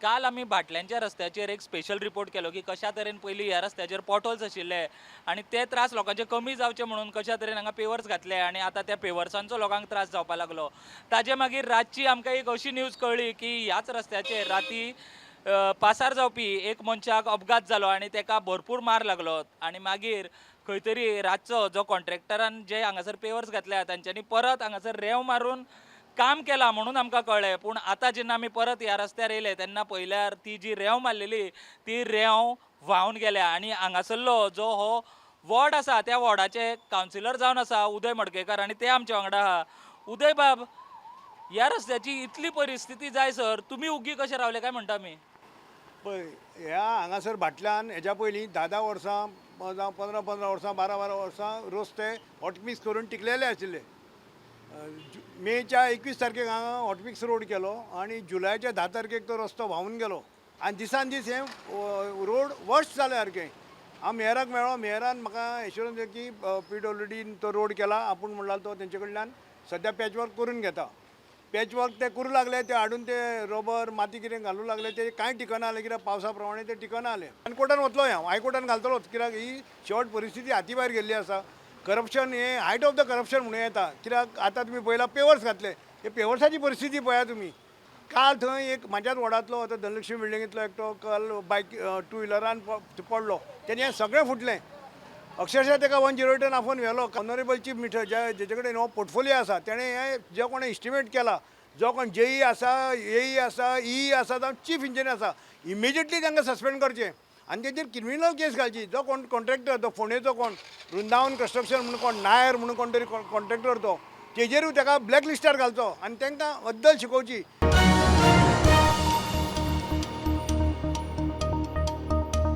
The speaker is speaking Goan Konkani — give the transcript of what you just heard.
काल आमी बाटल्यांच्या रस्त्याचेर एक स्पेशल रिपोर्ट केलो की कशा तरेन पयलीं ह्या रस्त्याचेर पोटहोल्स आशिल्ले आनी ते त्रास लोकांचे कमी जावचे म्हणून कशा तरेन हांगा पेवर्स घातले आनी आतां त्या पेवर्सांचो लोकांक त्रास जावपाक लागलो. ताजे मागीर रातची आमकां एक अशी न्यूज कळ्ळी की ह्याच रस्त्याचेर राती पासार जावपी एक मनशाक अपघात जालो आनी ताका भरपूर मार लागलो आनी मागीर खंय तरी रातचो जो कॉन्ट्रॅक्टरान जे हांगासर पेवर्स घातल्या तांच्यांनी परत हांगासर रेंव मारून काम केलां म्हणून आमकां कळ्ळें. पूण आतां जेन्ना आमी परत ह्या रस्त्यार येयले तेन्ना पळयल्यार ती जी रेंव मारलेली ती रेंव व्हांवन गेल्या आनी हांगासरलो जो हो वॉर्ड आसा त्या वॉर्डाचे कावन्सिलर जावन आसा उदय मडकयकार आनी ते आमच्या वांगडा आहा. उदय बाब, ह्या रस्त्याची इतली परिस्थिती जाय सर तुमी उगी कशे रावले काय म्हणटा आमी? पळय, ह्या हांगासर भाटल्यान हेज्या पयलीं 10-10 वर्सां जावं 15-15 वर्सां 12-12 वर्सां रस्ते हॉटमिक्स करून टिकलेले आशिल्ले. मेच्या 21 तारखेक हांगा हॉटमिक्स रोड केलो आनी जुलयाच्या 10 तारखेक तो रस्तो व्हांवून गेलो आनी दिसान दीस हे रोड वर्स्ट जाले सारकें. हांव मेयराक मेळ्ळो, मेयरान म्हाका एश्योरन्स दिलें की पीडब्ल्यूडीन तो रोड केला, आपूण म्हणला तो तेंचे कडल्यान सद्या पॅच वर्क करून घेता. पॅच वर्क ते करूं लागले, ते हाडून ते रबर माती कितें घालूं लागले, ते कांय टिकना जालें कित्याक पावसा प्रमाणे ते टिकना जालें. आनी कोर्टान वतलो, हांव हायकोर्टान घालतलोच कित्याक ही शेवट परिस्थिती हाती भायर गेल्ली आसा. करप्शन हें हायट ऑफ the corruption म्हणूं येता कित्याक आतां तुमी पळयलां पेवर्स घातले, हे पेवर्साची परिस्थिती पळया तुमी. काल थंय एक म्हाज्याच वॉर्डांतलो आतां धनलक्ष्मी बिल्डिंगेंतलो एकटो काल बायक टू व्हिलरान पडलो, तेजें हें सगळें फुटलें. अक्षरशः ताका 108 आफोवन व्हेलो. ऑनरेबल चीफ मिनिस्टर ज्या जेचे कडेन हो पोर्टफोलियो आसा तेणें हें जे कोणें इस्टिमेट केला, जो कोण जेई आसा, एई आसा, ई आसा जावं चीफ इंजिनियर आसा, इमिजिएटली तांकां सस्पेंड करचें आनी तेजेर क्रिमिनल केस घालची. जो कोण कॉन्ट्रॅक्टर तो फोंडेचो कोण वृंदावन कन्स्ट्रक्शन म्हणून कोण नायर म्हणून कोण तरी कॉन्ट्रॅक्टर तो तेजेरूय ताका ब्लॅक लिस्टार घालचो आनी तांकां अद्दल शिकोवची.